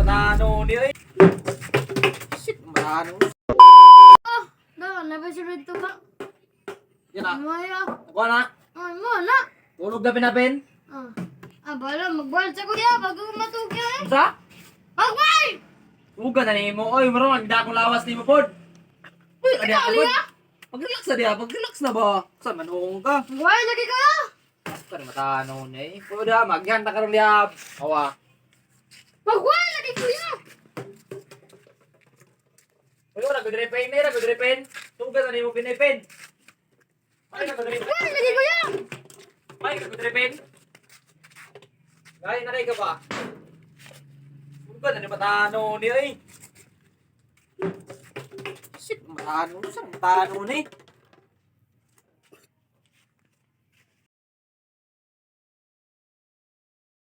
Matano ni ay. Shit, matano. Ah, da, nabasunod to ba? Yan na. Maya. Kuha na. Ay, mo na. Tulog na pinapin. Ah, ah bala, magbal sa kuya bago matugya eh. Unsa? Magbal! Uga na nimo. Oy, maro ang dakong lawas nimo pod. Uy, adi Ikaw, ako. Lia? Pag-relax na diha, pag-relax na ba? Sa manuong ka. Magbal lagi ka! Kan matano ni. Kuha diha, magyan ta karon diha. Awa. Magbal lagi kuya! Uy, wala ko dire pen, ra ko dire pen. Tuga na nimo pinipin. Ay, na ko dire pen. Magbal lagi kuya! Ay, ko dire pen. Gay na kay ka ba? Uga na ni matano ni ay. Shit, matano sa matano ni.